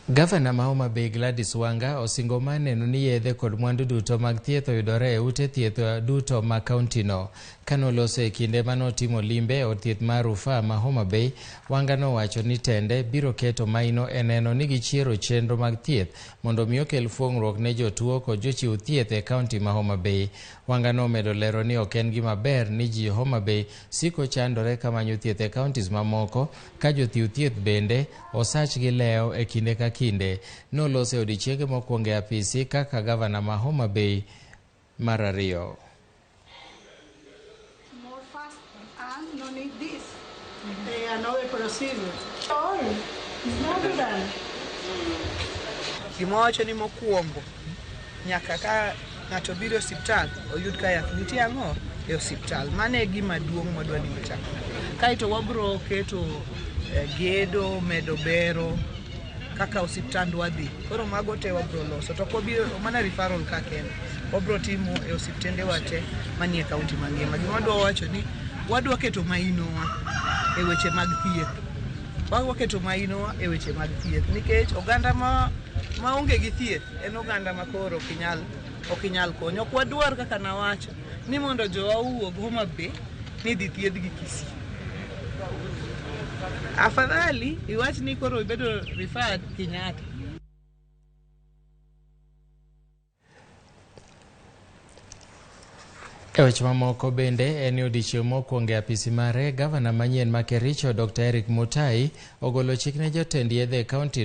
Gavana ma Homa Bay Gladys Wanga osingo mar neno ni yedhe kod mwandu duto mag thieth oyudore e ute thieth duto ma kauntino. Kanoloso e kinde manotimo limbe e od thieth mar rufaa ma Homa Bay, Wanga nowacho ni tende biro keto maino e neno ni gichiero chenro mag thieth mondo mi okel fuong'ruok ne jotuo kod jochiw thieth e kaunti ma Homa Bay. Wanga nomedo lero ni ok en gima ber ni ji Homa Bay siko chandore kamanyo thieth e counties mamoko ka jothiw thieth bende osachgi lewo e kinde ka kinde. Noloso e odiechienge mokwongo e apisi kaka gavana ma Homa Bay mar ariyo. More fast and no need this another procedure. All is natural. Gima wawacho ni mokwongo nyaka ka ng'ato biro e osiptal oyud ka yath nitie ang'o e osiptal. Mano e gima duong' mwadwa ni wachak. Kaeto wabro keto gedo, medo bero kaka osiptandwa dhi. Koro mago te wabro loso. To ok wabi mana referral ka kende. Wabro timo e osiptende wa te manie kaunti mangima. Gima wadwa wacho ni wadwa keto mainowa e weche mag thieth. Wadwa keto mainowa e weche mag thieth nikech oganda ma maonge gi thieth en oganda ma koro ok inyal konyo. Ok wadwar kaka nawacho ni mondo jowa owuog Homa Bay ni dhi thiedhgi Kisii. Afadhali iwach ni koro ibedo referred Kenyatta. E weche mamoko bende en odiechieng' mokwongo e apisi mare, gavana manyien ma Kericho Dr. Eric Mutai ogolo chik ne jotend yedhe e kaunti.